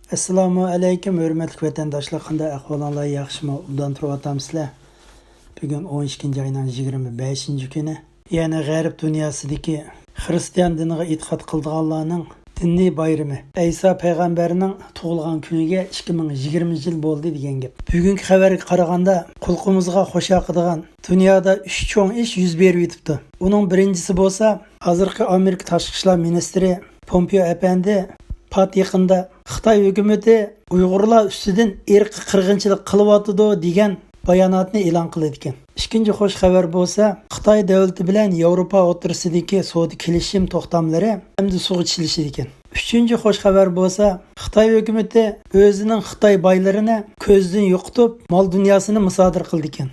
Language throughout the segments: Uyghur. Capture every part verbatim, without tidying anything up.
ئەسسالامۇ ئەلەيكۇم، ھۆرمەتلىك ۋەتەنداشلار، قانداق ئەھۋالىڭلار، ياخشىمۇ؟ ئوبدان تۇرۇۋاتامسىلەر؟ بۈگۈن ئون ئىككىنچى ئاينىڭ يىگىرمە بەشىنچى كۈنى. يەنى غەرب دۇنياسىدىكى خىرىستىيان دىنىغا ئېتىقاد قىلىدىغانلارنىڭ دىنىي بايرىمى، ئەيسا پەيغەمبەرنىڭ تۇغۇلغان كۈنىگە ئىككى مىڭ يىگىرمە يىل بولدى دېگەن گەپ. بۈگۈنكى خەۋەرگە قارىغاندا، قۇلىقىمىزغا خۇش ياقىدىغان دۇنيادا ئۈچ چوڭ ئىش يۈز بېرىۋېتىپتۇ. ئۇنىڭ بىرىنچىسى بولسا، ھازىرقى ئامېرىكا تاشقى ئىشلار مىنىستىرى پومپېئو ئەپەندى پات يېقىندا خىتاي ھۆكۈمىتى ئۇيغۇرلار ئۈستىدىن ئىرقىي قىرغىنچىلىق قىلىۋاتىدۇ دېگەن باياناتنى ئېلان قىلىدىكەن. ئىككىنچى خۇش خەۋەر بولسا، خىتاي دۆلىتى بىلەن ياۋروپا ئوتتۇرىسىدىكى سودا كېلىشىم توختاملىرى ئەمدى سۇغا چىلىشىدىكەن. ئۈچىنچى خۇش خەۋەر بولسا، خىتاي ھۆكۈمىتى ئۆزىنىڭ خىتاي بايلىرىنى كۆزدىن يوقىتىپ، مال دۇنياسىنى مۇسادىرە قىلىدىكەن.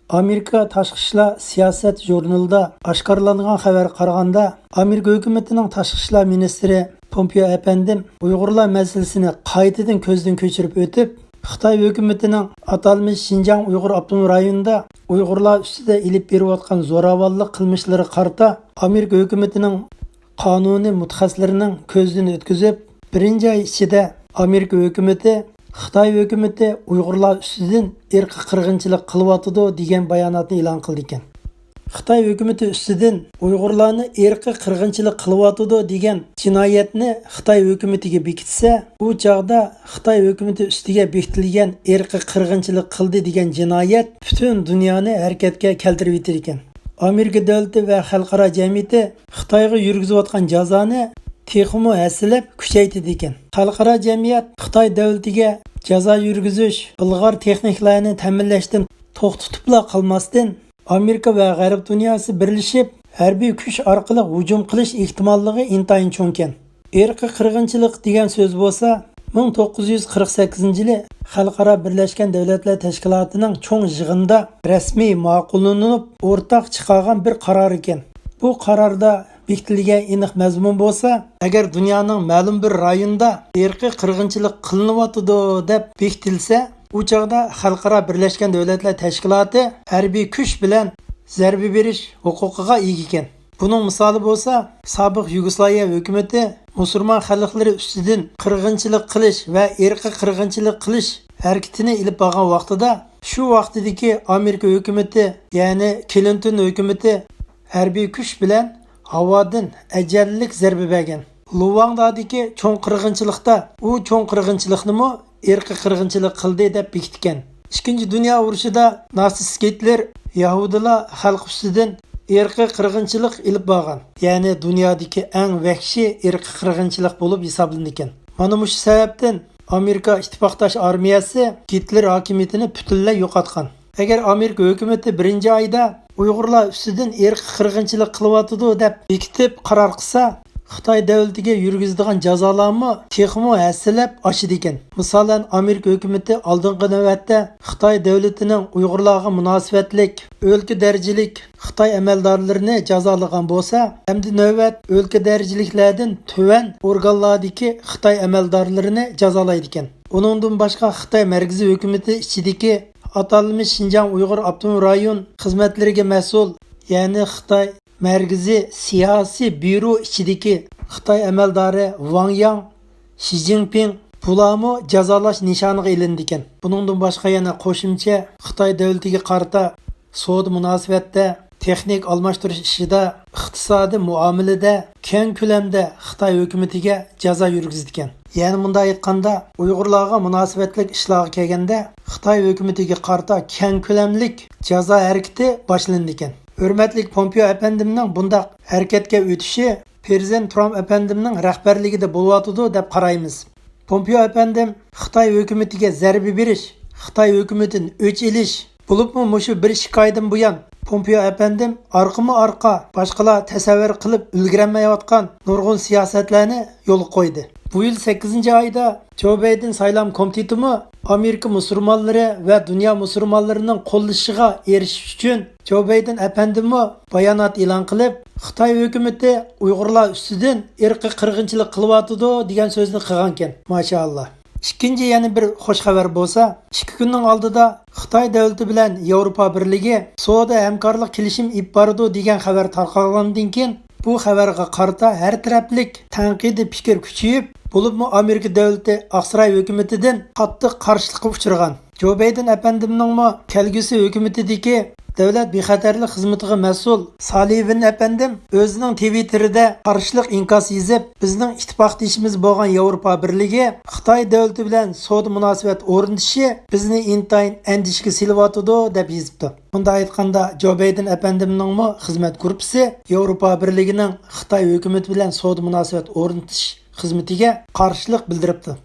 ئامېرىكا تاشقى ئىشلار سىياسەت ژۇرنىلىدا ئاشكارىلانغان خەۋەرگە قارىغاندا، ئامېرىكا ھۆكۈمىتىنىڭ تاشقى ئىشلار مىنىستىرى پومپېئو ئەپەندىم ئۇيغۇرلار مەسىلىسىنى قايتىدىن كۆزدىن كۆچۈرۈپ ئۆتۈپ، خىتاي ھۆكۈمىتىنىڭ ئاتالمىش شىنجاڭ ئۇيغۇر ئاپتونوم رايونىدا ئۇيغۇرلار ئۈستىدە ئېلىپ بېرىۋاتقان زوراۋانلىق قىلمىشلىرىغا قارىتا ئامېرىكا ھۆكۈمىتىنىڭ قانۇنىي مۇتەخەسسىسلىرىنىڭ كۆزىدىن ئۆتكۈزۈپ، بىرىنچى ئاي ئىچىدە ئامېرىكا ھۆكۈمىتى خىتاي ھۆكۈمىتى ئۇيغۇرلار ئۈستىدىن ئىرقىي قىرغىنچىلىق قىلىۋاتىدۇ دېگەن باياناتنى ئېلان قىلىدىكەن. خىتاي ھۆكۈمىتى ئۈستىدىن ئۇيغۇرلارنى ئىرقىي قىرغىنچىلىق قىلىۋاتىدۇ دېگەن جىنايەتنى خىتاي ھۆكۈمىتىگە بېكىتسە، ئۇ چاغدا خىتاي ھۆكۈمىتى ئۈستىگە بېكىتىلگەن ئىرقىي قىرغىنچىلىق قىلدى دېگەن جىنايەت پۈتۈن دۇنيانى ھەرىكەتكە كەلتۈرۈۋېتىدىكەن. ئامېرىكا دۆلىتى ۋە خەلقئارا جەمئىيىتى خىتايغا يۈرگۈزۈۋاتقان جازانى تېخىمۇ ھەسسىلەپ كۈچەيتىدىكەن. خەلقئارا جەمئىيەت خىتاي دۆلىتىگە جازا يۈرگۈزۈش، ئىلغار تېخنىكىلارنى تەمىنلەشتىن توختىتىپلا قالماستىن، ئامېرىكا ۋە غەرب دۇنياسى بىرلىشىپ ھەربىي كۈچ ئارقىلىق ھۇجۇم قىلىش ئېھتىماللىقى ئىنتايىن چوڭكەن. ئىرقىي قىرغىنچىلىق دېگەن سۆز بولسا، مىڭ توققۇز يۈز قىرىق سەككىزىنچى يىلى خەلقئارا بىرلەشكەن دۆلەتلەر تەشكىلاتىنىڭ چوڭ يىغىنىدا رەسمىي ماقۇللىنىپ، ئورتاق چىقارغان بىر قارار ئىكەن. بۇ قاراردا بېكىتىلگەن ئېنىق مەزمۇن بولسا، ئەگەر دۇنيانىڭ مەلۇم بىر رايونىدا ئىرقىي قىرغىنچىلىق قىلىنىۋاتىدۇ دەپ بېكىتىلسە، ئۇ چاغدا خەلقئارا بىرلەشكەن دۆلەتلەر تەشكىلاتى ھەربىي كۈچ بىلەن زەربە بېرىش ھوقۇقىغا ئىگە ئىكەن. بۇنىڭ مىسالى بولسا، سابىق يۇگوسلاۋىيە ھۆكۈمىتى مۇسۇلمان خەلقلىرى ئۈستىدىن قىرغىنچىلىق قىلىش ۋە ئىرقىي قىرغىنچىلىق قىلىش ھەرىكىتىنى ئېلىپ بارغان ۋاقتىدا، شۇ ۋاقتىدىكى ئامېرىكا ھۆكۈمىتى، يەنى كلىنتون ھۆكۈمىتى ھەربىي كۈچ بىلەن ھاۋادىن ئەجەللىك زەربە بەرگەن. لۇۋاڭدادىكى چوڭ قىرغىنچىلىقتا ئۇ چوڭ قىرغىنچىلىقنىمۇ ئىرقىي قىرغىنچىلىق قىلدى دەپ بېكىتكەن. ئىككىنچى دۇنيا ئۇرۇشىدا ناتسىست گىتلېر يەھۇدىيلار خەلقى ئۈستىدىن ئىرقىي قىرغىنچىلىق ئېلىپ بارغان، يەنى دۇنيادىكى ئەڭ ۋەھشىي ئىرقىي قىرغىنچىلىق بولۇپ ھېسابلىنىدىكەن. مانا مۇشۇ سەۋەبتىن ئامېرىكا ئىتتىپاقداش ئارمىيەسى گىتلېر ھاكىمىيىتىنى پۈتۈنلەي يوقاتقان. ئەگەر ئامېرىكا ھۆكۈمىتى بىرىنچى ئايدا ئۇيغۇرلار ئۈستىدىن ئىرقىي قىرغىنچىلىق قىلىۋاتىدۇ دەپ بېكىتىپ قارار قىلسا، خىتاي دۆلىتىگە يۈرگۈزىدىغان جازالارمۇ تېخىمۇ ھەسسىلەپ ئاشىدىكەن. مىسالەن، ئامېرىكا ھۆكۈمىتى ئالدىنقى نۆۋەتتە خىتاي دۆلىتىنىڭ ئۇيغۇرلارغا مۇناسىۋەتلىك ئۆلكە دەرىجىلىك خىتاي ئەمەلدارلىرىنى جازالىغان بولسا، ئەمدى نۆۋەت ئۆلكە دەرىجىلىكلەردىن تۆۋەن ئورگانلاردىكى خىتاي ئەمەلدارلىرىنى جازالايدىكەن. ئۇنىڭدىن باشقا، خىتاي مەركىزىي ھۆكۈمىتى ئىچىدىكى ئاتالمىش شىنجاڭ ئۇيغۇر ئاپتونوم رايون خىزمەتلىرىگە مەسئۇل، يەنى خىتاي مەركىزىي سىياسىي بيۇرو ئىچىدىكى خىتاي ئەمەلدارى ۋاڭ ياڭ، شى جىنپىڭ، بۇلارمۇ جازالاش نىشانىغا ئېلىندىكەن. بۇنىڭدىن باشقا، يەنە قوشۇمچە خىتاي دۆلىتىگە قارىتا سودا مۇناسىۋەتتە، تېخنىك ئالماشتۇرۇش ئىشىدا، ئىقتىسادىي مۇئامىلىدە كەڭ كۆلەمدە خىتاي ھۆكۈمىتىگە جازا يۈرگۈزىدىكەن. يەنى مۇنداق ئېيتقاندا، ئۇيغۇرلارغا مۇناسىۋەتلىك ئىشلارغا كەلگەندە، خىتاي ھۆكۈمىتىگە قارىتا كەڭ كۆلەملىك جازا ھەرىكىتى باشلىنىدىكەن. ھۆرمەتلىك پومپېئو ئەپەندىمنىڭ بۇنداق ھەرىكەتكە ئۆتۈشى پىرېزىدېنت ترامپ ئەپەندىمنىڭ رەھبەرلىكىدە بولۇۋاتىدۇ دەپ قارايمىز. پومپېئو ئەپەندىم خىتاي ھۆكۈمىتىگە زەربە بېرىش، خىتاي ھۆكۈمىتىدىن ئۆچ ئېلىش، بولۇپمۇ مۇشۇ بىر ئىككى ئايدىن بۇيان پومپېئو ئەپەندىم ئارقىمۇ ئارقا باشقىلار تەسەۋۋۇر قىلىپ ئۈلگۈرەلمەيۋاتقان نۇرغۇن سىياسەتلەرنى يولغا قويدى. بۇ يىل سەككىزىنچى ئايدا جو بايدېن سايلام كومىتېتىمۇ ئامېرىكا مۇسۇلمانلىرى ۋە دۇنيا مۇسۇلمانلىرىنىڭ قوللىشىغا ئېرىشىش ئۈچۈن جو بايدېن ئەپەندىمۇ بايانات ئېلان قىلىپ، خىتاي ھۆكۈمىتى ئۇيغۇرلار ئۈستىدىن ئىرقىي قىرغىنچىلىق قىلىۋاتىدۇ دېگەن سۆزنى قىلغانىكەن. ماشائاللا. ئىككىنچى يەنە بىر خوش خەۋەر بولسا، ئىككى كۈننىڭ ئالدىدا خىتاي دۆلىتى بىلەن ياۋروپا بىرلىكى سودا ھەمكارلىق كېلىشىم ئېلىپ بارىدۇ دېگەن خەۋەر تارقالغاندىن كېيىن، بۇ خەۋەرگە قارىتا ھەر تەرەپلىك تەنقىدىي پىكىر كۈچىيىپ، بولۇپمۇ ئامېرىكا دۆلىتى ئاقساراي ھۆكۈمىتىدىن قاتتىق قارشىلىققا ئۇچرىغان. جو بايدېن ئەپەندىمنىڭمۇ كەلگۈسى ھۆكۈمىتىدىكى دۆلەت بىخەتەرلىك خىزمىتىغا مەسئۇل سالىۋىن ئەپەندىم ئۆزىنىڭ تىۋىتتېرىدا قارشىلىق ئىنكاسى يېزىپ، بىزنىڭ ئىتتىپاقدىشىمىز بولغان ياۋروپا بىرلىكى خىتاي دۆلىتى بىلەن سودا مۇناسىۋەت ئورنىتىشى بىزنى ئىنتايىن ئەندىشىگە سېلىۋاتىدۇ، دەپ يېزىپتۇ. مۇنداق ئېيتقاندا، جو بايدېن ئەپەندىمنىڭمۇ خىزمەت گۇرۇپپىسى ياۋروپا بىرلىكىنىڭ خىتاي ھۆكۈمىتى بىلەن سودا مۇناسىۋەت ئورنىتىش خىزمىتىگە قارشىلىق بىلدۈرۈپتۇ.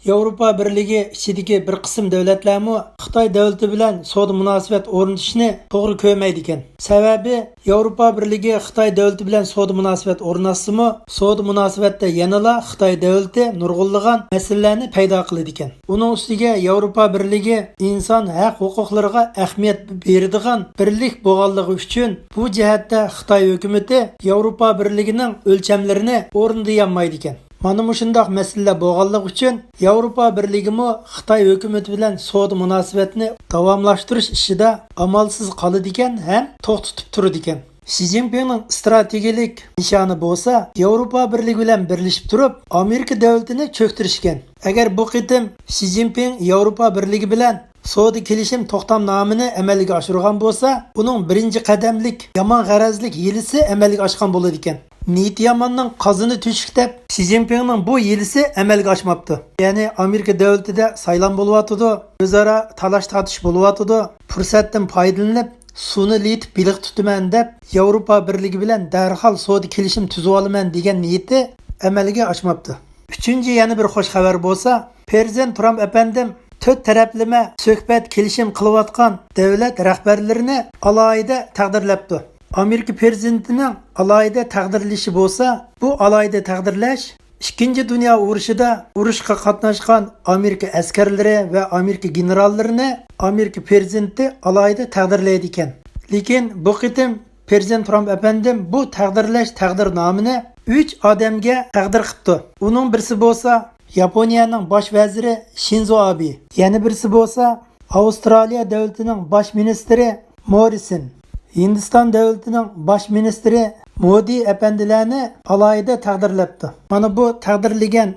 ياۋروپا بىرلىكى ئىچىدىكى بىر قىسىم دۆلەتلەرمۇ خىتاي دۆلىتى بىلەن سودا مۇناسىۋەت ئورنىتىشنى توغرا كۆرمەيدىكەن. سەۋەبى، ياۋروپا بىرلىكى خىتاي دۆلىتى بىلەن سودا مۇناسىۋەت ئورناتسىمۇ، سودا مۇناسىۋەتتە يەنىلا خىتاي دۆلىتى نۇرغۇنلىغان مەسىلىلەرنى پەيدا قىلىدىكەن. ئۇنىڭ ئۈستىگە ياۋروپا بىرلىكى ئىنسان ھەق ھوقۇقلىرىغا ئەھمىيەت بېرىدىغان بىرلىك بولغانلىقى ئۈچۈن، بۇ جەھەتتە خىتاي ھۆكۈمىتى ياۋروپا بىرلىكىنىڭ ئۆلچەملىرىنى ئورنىدىيالمايدىكەن. مانا مۇشۇنداق مەسىلىلەر بولغانلىقى ئۈچۈن، ياۋروپا بىرلىكىمۇ خىتاي ھۆكۈمىتى بىلەن سودا مۇناسىۋەتنى داۋاملاشتۇرۇش ئىشىدا ئامالسىز قالىدىكەن ھەم توختىتىپ تۇرىدىكەن. شى جىنپىڭنىڭ ئىستراتېگىيەلىك نىشانى بولسا ياۋروپا بىرلىكى بىلەن بىرلىشىپ تۇرۇپ، ئامېرىكا دۆلىتىنى چۆكتۈرۈشكەن. ئەگەر بۇ قېتىم شى جىنپىڭ ياۋروپا بىرلىكى بىلەن سودا كېلىشىم توختامنامىنى ئەمەلگە ئاشۇرغان بولسا، ئۇنىڭ بىرىنچى قەدەملىك يامان غەرەزلىك ھىيلىسى ئەمەلگە ئاشقان بولىدىكەن. نىيىتى ياماننىڭ قازىنى تۆشۈك دەپ، شى جىنپىڭنىڭ بۇ ھىيلىسى ئەمەلگە ئاشماپتۇ. يەنى ئامېرىكا دۆلىتىدە سايلام بولۇۋاتىدۇ، ئۆزئارا تالاش-تارتىش بولۇۋاتىدۇ، پۇرسەتتىن پايدىلىنىپ، سۇنى لىيىتىپ بېلىق تۇتىمەن دەپ، ياۋروپا بىرلىكى بىلەن دەرھال سودا كېلىشىم تۈزۈۋالىمەن دېگەن نىيىتى ئەمەلگە ئاشماپتۇ. ئۈچىنچى يەنە بىر خوش خەۋەر بولسا، پىرېزىدېنت ترامپ ئەپەندىم تۆت تەرەپلىمە سۆھبەت كېلىشىم قىلىۋاتقان دۆلەت رەھبەرلىرىنى ئالاھىدە تەقدىرلەپتۇ. ئامېرىكا پىرېزىدېنتىنىڭ ئالاھىدە تەقدىرلىشى بولسا، بۇ ئالاھىدە تەقدىرلەش ئىككىنچى دۇنيا ئۇرۇشىدا ئۇرۇشقا قاتناشقان ئامېرىكا ئەسكەرلىرى ۋە ئامېرىكا گېنېراللىرىنى ئامېرىكا پىرېزىدېنتى ئالاھىدە تەقدىرلەيدىكەن. لېكىن بۇ قېتىم پىرېزىدېنت ترامپ ئەپەندىم بۇ تەقدىرلەش تەقدىرنامىنى ئۈچ ئادەمگە تەقدىر قىپتۇ. ئۇنىڭ بىرسى بولسا ياپونىيەنىڭ باش ۋەزىرى شىنزو ئابې، يەنە بىرسى بولسا ئاۋسترالىيە دۆلىتىنىڭ باش مىنىستىرى موررىسون، ھىندىستان دۆلىتىنىڭ باش مىنىستىرى مودى ئەپەندىلەرنى ئالاھىدە تەقدىرلەپتۇ. مانا بۇ تەقدىرلىگەن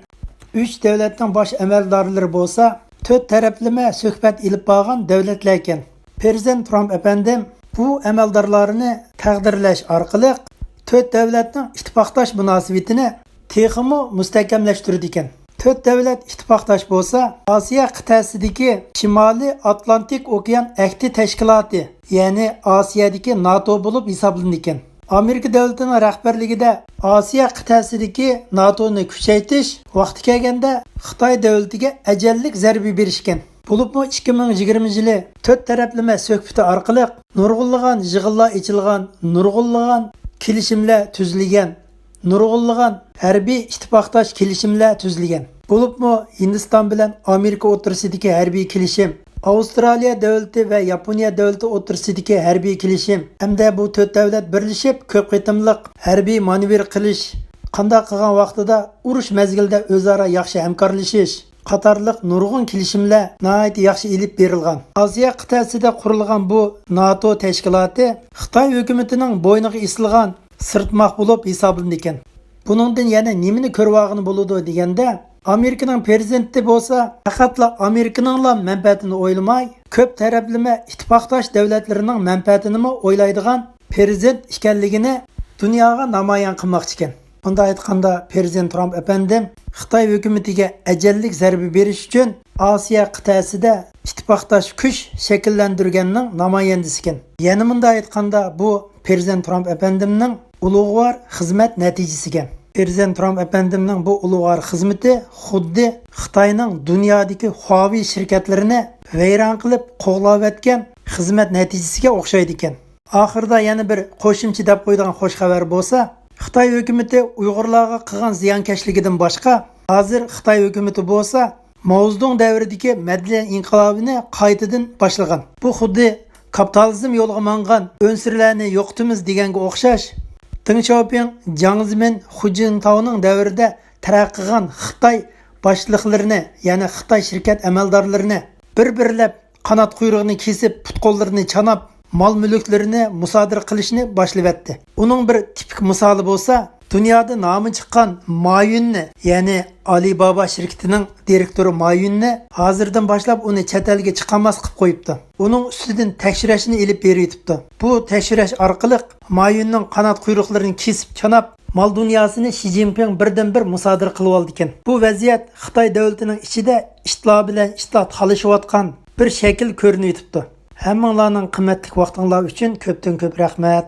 ئۈچ دۆلەتنىڭ باش ئەمەلدارلىرى بولسا تۆت تەرەپلىمە سۆھبەت ئېلىپ بارغان دۆلەتلەركەن. پىرېزىدېنت ترامپ ئەپەندىم بۇ ئەمەلدارلارنى تەقدىرلەش ئارقىلىق تۆت دۆلەتنىڭ ئىتتىپاقداش مۇناسىۋىتىنى تېخىمۇ مۇستەھكەملەشتۈرىدىكەن. تۆت دۆلەت ئىتتىپاقداش بولسا، ئاسىيا قىتئەسىدىكى شىمالىي ئاتلانتىك ئوكيان ئەھدى تەشكىلاتى، يەنى ئاسىيادىكى ناتو بولۇپ ھېسابلىنىدىكەن. ئامېرىكا دۆلىتىنىڭ رەھبەرلىكىدە ئاسىيا قىتئەسىدىكى ناتونى كۈچەيتىش، ۋاقتى كەلگەندە خىتاي دۆلىتىگە ئەجەللىك زەربە بېرىشكەن. بولۇپمۇ ئىككى مىڭ يىگىرمىنچى يىلى تۆت تەرەپلىمە سۆھبىتى ئارقىلىق نۇرغۇنلىغان يىغىنلار ئېچىلغان، نۇرغۇنلىغان كېلىشىملەر تۈزۈلگەن، نۇرغۇنلىغان ھەربىي ئىتتىپاقداش كېلىشىملەر تۈزۈلگەن. بولۇپمۇ ھىندىستان بىلەن ئامېرىكا ئوتتۇرىسىدىكى ھەربىي كېلىشىم، ئاۋسترالىيە دۆلىتى ۋە ياپونىيە دۆلىتى ئوتتۇرىسىدىكى ھەربىي كېلىشىم ھەمدە بۇ تۆت دۆلەت بىرلىشىپ كۆپ قېتىملىق ھەربىي مانېۋىر قىلىش، قانداق قىلغان ۋاقتىدا ئۇرۇش مەزگىلىدە ئۆزئارا ياخشى ھەمكارلىشىش، قاتارلىق نۇرغۇن كېلىشىملەر ناھايىتى ياخشى ئېلىپ بېرىلغان. ئاسىيا قىتئەسىدە قۇرۇلغان بۇ ناتو تەشكىلاتى خىتاي ھۆكۈمىتىنىڭ بوينىغا ئېسىلغان سىرتماق بولۇپ ھېسابلىنىدىكەن. بۇنىڭدىن يەنە نېمىنى كۆرۈۋالغىلى بولىدۇ دېگەندە، ئامېرىكىنىڭ پىرېزىدېنتى بولسا پەقەتلا ئامېرىكىنىڭلا مەنپەئەتىنى ئويلىماي، كۆپ تەرەپلىمە ئىتتىپاقداش دۆلەتلىرىنىڭ مەنپەئەتىنىمۇ ئويلايدىغان پىرېزىدېنت ئىكەنلىكىنى دۇنياغا نامايان قىلماقچىكەن. مۇنداق ئېيتقاندا، پىرېزىدېنت ترامپ ئەپەندىم خىتاي ھۆكۈمىتىگە ئەجەللىك زەربە بېرىش ئۈچۈن ئاسىيا قىتئەسىدە ئىتتىپاقداش كۈچ شەكىللەندۈرگەننىڭ نامايەندىسىكەن. يەنە مۇنداق ئېيتقاندا، بۇ پىرېزىدېنت ترامپ ئەپەندىمنىڭ ئۇلۇغۋار خىزمەت نەتىجىسىكەن. پىرېزىدېنت ترامپ ئەپەندىمنىڭ بۇ ئۇلۇغۋار خىزمىتى خۇددى خىتاينىڭ دۇنيادىكى خۇاۋېي شىركەتلىرىنى ۋەيران قىلىپ قوغلاۋەتكەن خىزمەت نەتىجىسىگە ئوخشايدىكەن. ئاخىرىدا يەنە بىر قوشۇمچە دەپ قويىدىغان خوش خەۋەر بولسا، خىتاي ھۆكۈمىتى ئۇيغۇرلارغا قىلغان زىيانكەشلىكىدىن باشقا، ھازىر خىتاي ھۆكۈمىتى بولسا ماۋزېدۇڭ دەۋرىدىكى مەدەنىيەت ئىنقىلابىنى قايتىدىن باشلىغان. بۇ خۇددى كاپىتالىزم يولىغا ماڭغان ئۈنسۈرلەرنى يوقىتىمىز دېگەنگە ئوخشاش. دېڭ شياۋپىڭ، جياڭ زېمىن، خۇ جىنتاۋنىڭ دەۋرىدە تەرەققىي قىلغان خىتاي باشلىقلىرىنى، يەنى خىتاي شىركەت ئەمەلدارلىرىنى بىر-بىرلەپ قانات قۇيرۇقىنى كېسىپ، پۇت-قوللىرىنى چاناپ، مال مۈلۈكلىرىنى مۇسادىرە قىلىشنى باشلىۋەتتى. ئۇنىڭ بىر تىپىك مىسالى بولسا، دۇنيادا نامى چىققان مايۈننى، يەنى ئالىبابا شىركىتىنىڭ دىرېكتورى مايۈننى ھازىردىن باشلاپ ئۇنى چەت ئەلگە چىقارماسلىق قىلىپ قويۇپتۇ. ئۇنىڭ ئۈستىدىن تەكشۈرۈشنى ئېلىپ بېرىۋېتىپتۇ. بۇ تەكشۈرۈش ئارقىلىق مايۈننىڭ قانات قۇيرۇقلىرىنى كېسىپ چاناپ، مال دۇنياسىنى شى جىنپىڭ بىردىنبىر مۇسادىرە قىلىۋالىدىكەن. بۇ ۋەزىيەت خىتاي دۆلىتىنىڭ ئىچىدە ئىتلار بىلەن ئىتلار تالىشىۋاتقان بىر شەكىل كۆرۈنۈۋېتىپتۇ. ھەممىڭلارنىڭ قىممەتلىك ۋاقتىڭلار ئۈچۈن كۆپتىن كۆپ رەھمەت.